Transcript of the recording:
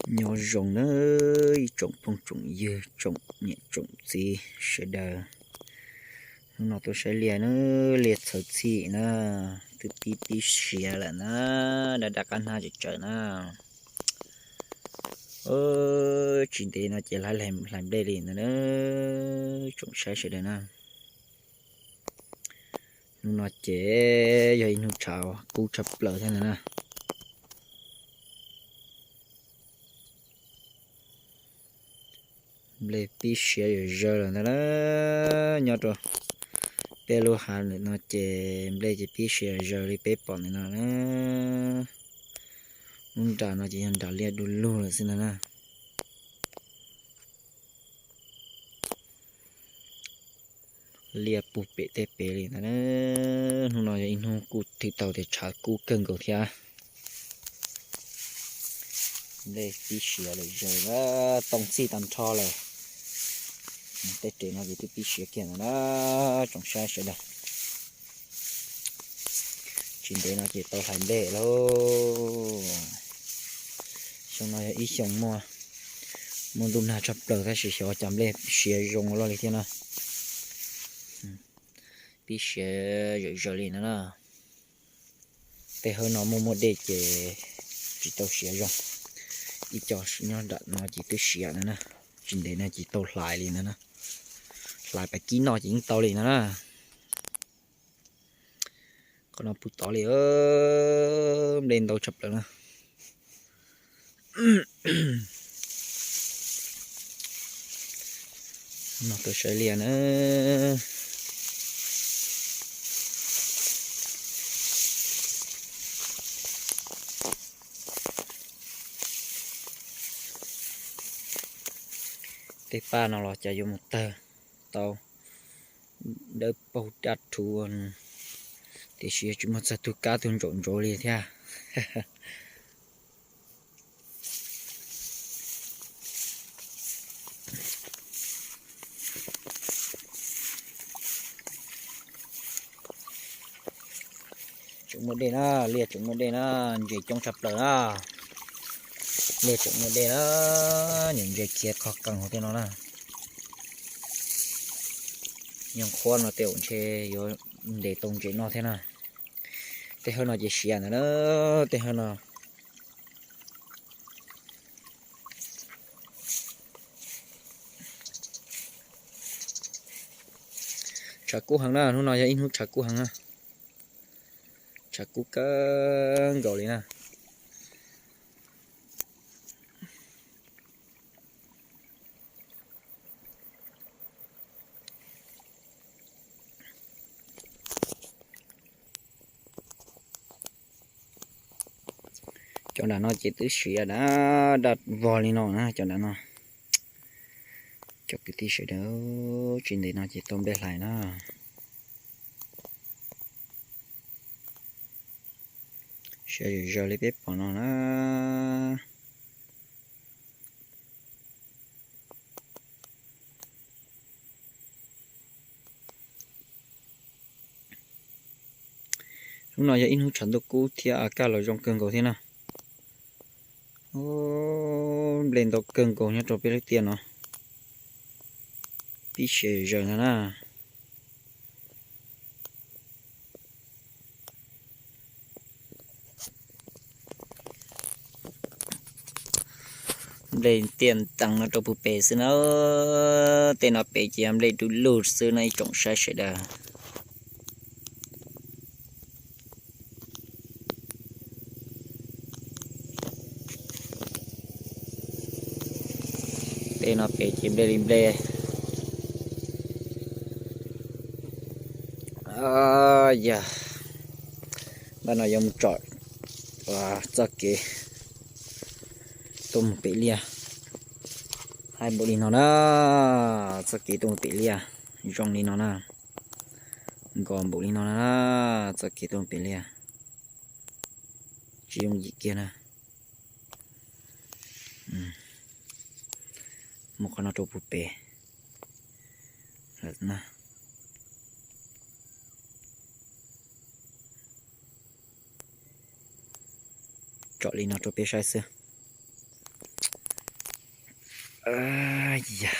Nyob zoo na ib tsoom phooj tsoom ywg tsoom niam tsoom txiv sawv daws. Hnub no tuaj saib liaj na, liaj txhawv txhim na, twb pib pib siav lawm na, daj daj qab hnab tsawm tsawm na. Tsis ntev no ces hlais nplej li ntawd na, tsoom saib sawv daws na. Hnub no ces yog ib hnub tshav kub tshaj plaws thiab ntag na. Nplej pib siav zawm zaws lawm ntag na. Nyob rau peb lub hav lawm no ces nplej ces pib siav zawm zaws li peb pom ntawm no na. Lub nram no ces yog nram liaj du lug lawm xwb ntag na. Liaj puv pem tej pem li ntag na. Hnub no yog ib hnub kuj thwm tau tias tshav kub kawg nkaus thiab. Nplej pib siav lawm zawm, tooj txhij tag nrho lawm. Tej res no ces twb pib siav kiag ntawd na, tsoom saib sawv daws. Tsis ntev no ces tau hlais nplej lauj. Xyoo no yog ib xyoo muaj, muaj ntuj nag tshaj plaws tab sis xyov cas nplej siav zoo luaj li thiab na. Pib siav zawm zaws li no na. Tej hawv no muaj muaj dej ces tsis tau siav zoo. Ib co nyob nram no ces twb siav no na. Tsis ntev no ces tau hlais li no na. Hlais pas kib noj ces yeej tau li no na. Qhov no puv tod li, nplej ntau tshaj plaws na. No tuaj saib liaj na. Tej paj no los cas yuav mus tawg tau dawb paug daj rhuv, tiam sis tsis muaj txog tug kab tug ntsaum ntsuav li thiab. Tseem muaj dej na, liaj tseem muaj dej na, ntses coob tshaj plaws na. Liaj tseem muaj dej na, nyuam ntses khiav qhov qees hauv tej no na. Nyob qhuav no tej zaum ntshe yuav ntes tau ntses noj thiab na. Tej hawv no ces siav ntawd na, tej hawv no. Tshav kub heev na, hnub no yog ib hnub tshav kub heev na. Tshav kub kawg nkaus li na. Cov nram no ces twb siav daj vog li no na, cov nram no. Cov kwv tij sawv daws, tsis ntev no ces tau nplej hlais na. Siav zawm zaws li peb pom no na. Hnub no yog ib hnub tshav ntuj kub thiab a kaj los zoo kawg nkaus thiab na. Nplej ntau kawg nkaus nyob rau peb lub tiaj no. Pib siav zawm na. Nplej tiaj ntees no rau puag pem xwb na. Tej no pem ces yog nplej du lug xwb no ib tsoom saib sawv daws. Tej no pem ces nplej li nplej. Yog npaj no yuav mus tsom txoj kev tuaj mus pem liaj. Haib npaum li no na, txoj kev tuaj mus pem liaj zoo li no na. Nkos npaum li no na, txoj kev tuaj mus pem liaj. Tsis yooj yim kiag na. Mus qhov no rau puag pem na. Tsom li no rau peb saib xwb. Ua, ya,